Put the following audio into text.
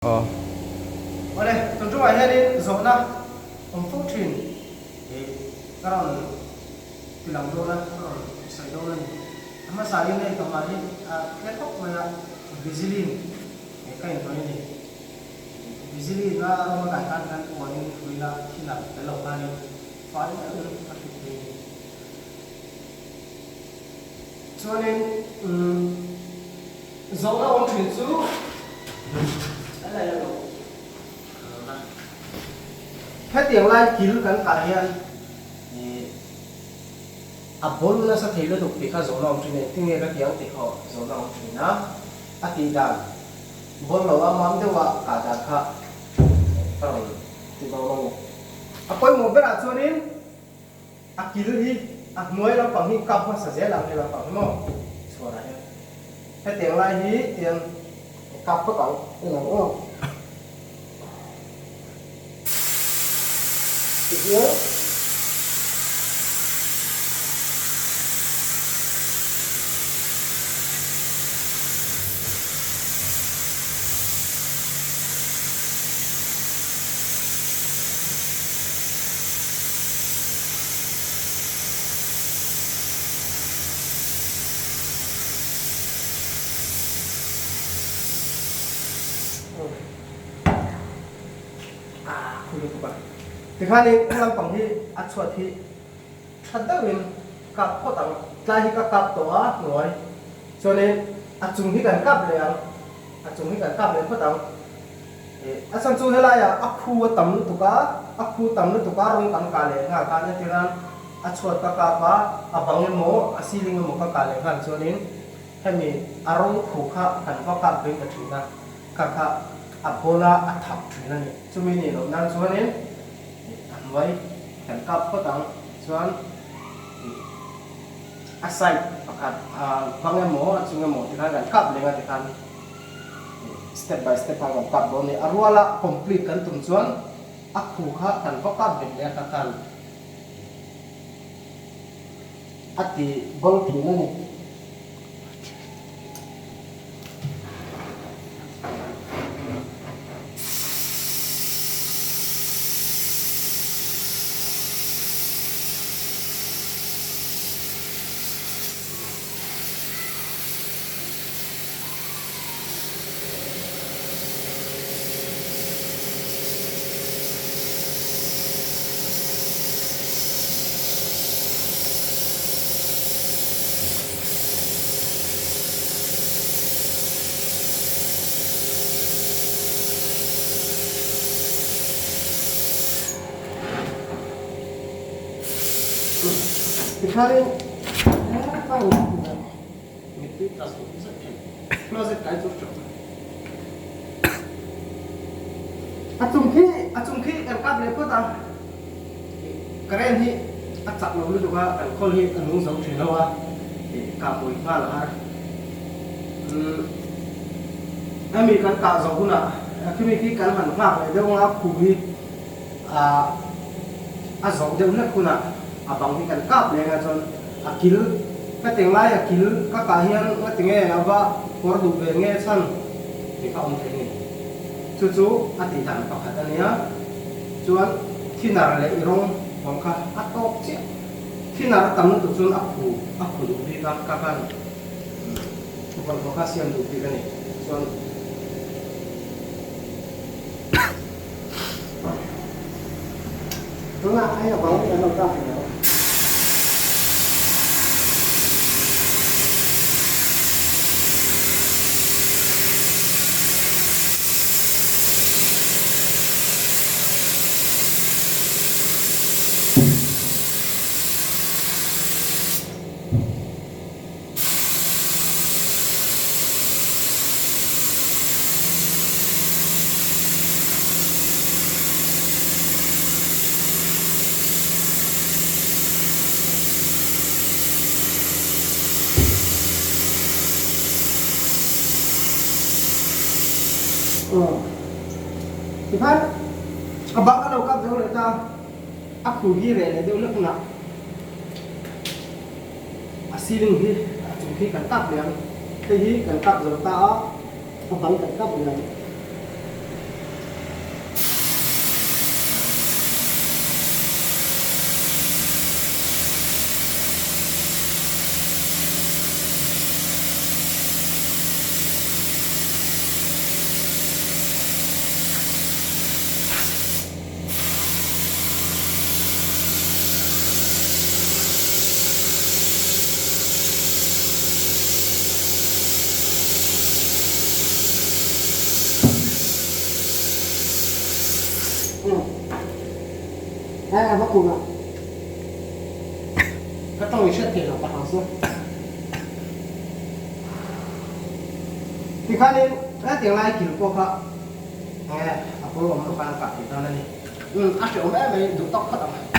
Aw. Awle, tun ṭumah hianin zawhna awm fo ṭhin hi ka rawn ti lang dawn a, ka rawn sawi dawn a ni. A hmasain hei ka hmai hi a tle khawp mai a, Vaseline ka inhnawih a ni. Vaseline a rawng a kai khan khan puanin hruina thin a tel lo khanin fai deuhin ka hrut thei a ni. Chuanin umm. Zawhna awm thin chu hetiang lai kil kan kah hian a bawl nasa thei lutuk tih kha zawhna awm thin a, engtin nge ka ti ang tih kha zawhna awm thin a, a tih dan bawl lo a mam deuha kah dan kha ka rawn ti dawn a ni. A pawimawh berah chuanin. A kil hi a hnuai lampang hi kap hmasa zel ang he lampang hi maw chhuanah hian hetiang lai hi tiang kap phawt ang en ang aw tihian Tikhanin he lampang hi a chhuat hi tha deuhin kap phawt ang. Tlai hi ka kap tawh a hnuai chuanin a chung hi kan kap leh ang, a chung hi kan kap leh phawt ang. A chhan chu helaiah a khu a tam lutuk a, a khu tam lutuk a rawng kan kah leh nghal khan entirnan a chhuat ka kap a, a bang emaw a ceiling emaw ka kah leh nghal chuanin hemi a rawng khu kha kan va kap vei ta thin a, kha kha a bawla a thap thin a ni. Chumi nih loh nan chuanin a hnuai kan kap phawt ang chuan a side pakhat a bang emaw a chung emaw tikhan kan kap leng a tikhan. Step by step a kan kap dawn a ni. A ruala complete kan tum chuan a khu kha kan va kap bet leh a kha khan a ti bawl thin a ni. Tikhanin Mittui tla zut zet thei. Closet kai chu hrep mai. A chung khi a chung khi kan kap leh phawt a. Current hi a chak lo lutuk a, kan khawl hi a nung zo thin lo a, kah mawi nghal a har. Umm hemi kan kah zawh hunah khimi khi kan han nghak leh deuh anga khu hi a zawh deuh hlek hunah a bang hi kan kap leh anga chuan A kil ka ti ngai a kil ka kah hian nga ti nge a va kawr duh ve nge chhan tih kha awm thei ni. Chu chu a tih dan pakhat a nia. Chuan thinner leh i rawng awm kha a tawk chiah. Thinner a tam lutuk chuan a khu a khu duh bik a ka khan bawlhhlawh kha siam duh bik a ni. Chuan Tunah hei a bang kan lo kap rih lo. Tikhan a bang a lo kap zo leh ta, a khu hi reh leh deuh lek hunah A ceiling hi a chung khi kan kap leh ang. Hei hi kan kap zo ta a, a bang kan kap leh ang. A va kung a. Ka tawng i hriat theih loh pah ang chu. Tikhanin hetiang lai kil pawh kha enge a kawr awm loh khan a kah theih dawn a ni. Umm a hrehawm em mai duh tawk phawt ang.